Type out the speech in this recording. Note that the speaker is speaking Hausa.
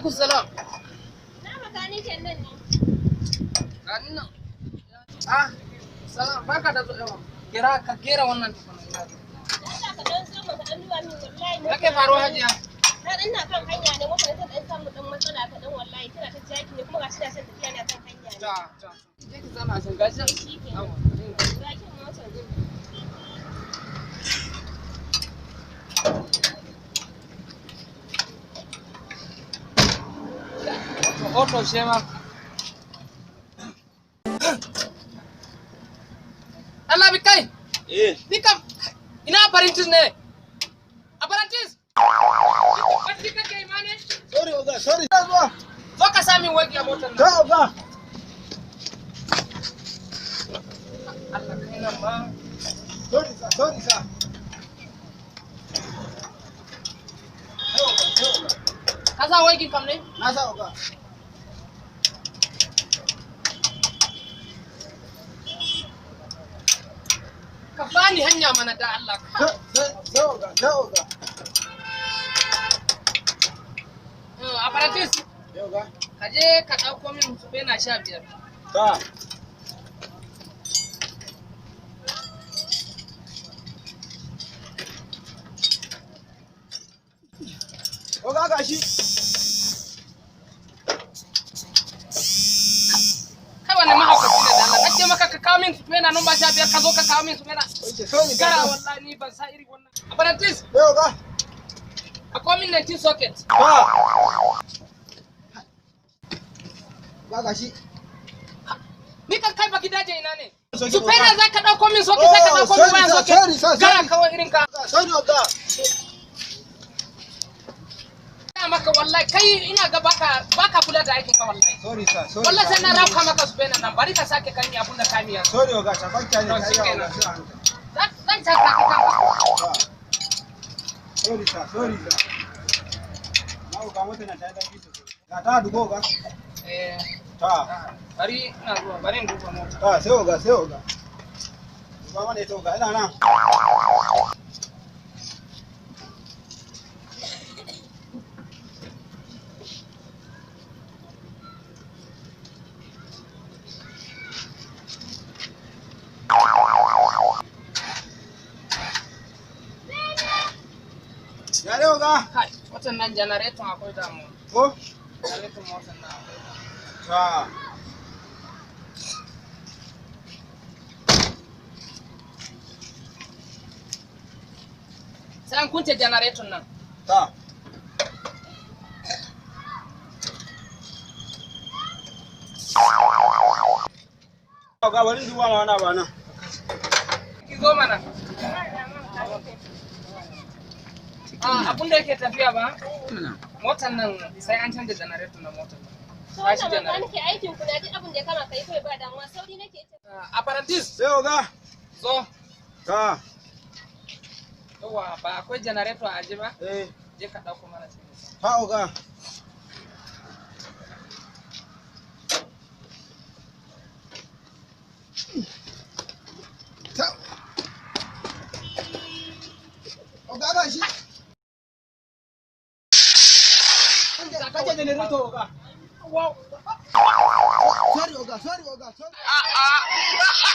Alaikum salam. Na makanikin nan ne. Gani nan. Ah, salam, barka da zuwa. Kira ka kera wannan tukuna. Ina zuwa. Allah ka dan zo maka dan duba min wallahi. Me ke faruwa, hajiya? Na dan na kan hanya ne, mota ta dan samu dan matsala kaɗan wallahi, tana ta jaki ne kuma gashi na son tafiya na kan hanya ne. Ta, ta. Je ki zama a can gashi. Shi ke. Awa. Zakin motar din. Auto shema. Allah bi kai. Eh, Ni kam ina apprentice ne. Apprentice. Bacci kake yi ma ne? Sorry oga, sorry. Ina zuwa. Zo ka sami wagi a motar nan. Ta oga. Allah kai nan ma. Sorry sir, sorry sir. Sai oga, sai oga. Ka sa wagi kam ne? Na sa oga. Ka bani hanya mana da Allah. Sai sai oga, sai oga. Apprentice, Sai oga. ka je ka ɗauko min bena 15. Ta. Oga gashi. Kai wani mahaukaci ne da Allah. Na ce maka ka kawo min bena numba 15, ka zo ka kawo min bena. Oke, sorry. Gara wallahi ni ban sa iri wannan. Apprentice, Sai oga. akwai min 19 socket. Ta. Oga gashi. Ni kan kai baki daje ina ne? Socket, Su fena oga. za ka ɗauko min socket, za ka Oh, ɗauko min sorry, wayan sir, socket. sorry, sir, Gara sorry. kawai irin ka. Sorry oga. Ina maka wallahi kai ina ga baka kula da aikin ka wallahi. Sorry sir, sorry. Wallahi sir. sai na rauka maka su fena nan, bari ka sake kan abun da kami yanzu. Sorry oga, shafan ne To, ta yi shikenan. oga, sai a hankali. Zan taka ka kanka. Sorry sir, sorry sir. Na oga mota na ta yi zafi sosai. Ga ta dugo oga. Eh, Ta. bari ina zuwa, bari in duba mota. Ta sai oga, sai oga. Ba mana ita oga, ina nan. Ya dai oga? Kai, watan nan janareton akwai damuwa. Ko? Janareton motar nan akwai damuwa. Ta. Sai an kunce janareton nan. Ta. Oga bari in duba ma wani abu a nan. Ki zo mana. Ah, abun da yake tafiya ba? Motar nan sai an canza janareton na motar nan. To Tashi wannan janareton. makaniki aikin ku na duk abin da ya kama kai kawai ba damuwa, sauri nake ita. Ah, apprentice, Sai oga. zo. Ta. Yawwa, ba akwai janareto a aje ba? Eh, Je ka ɗauko mana shi. ta oga. Ta. Oga gashi. Kace generator oga. Wow. Sorry oga, sorry oga, sorry. Ah, ah.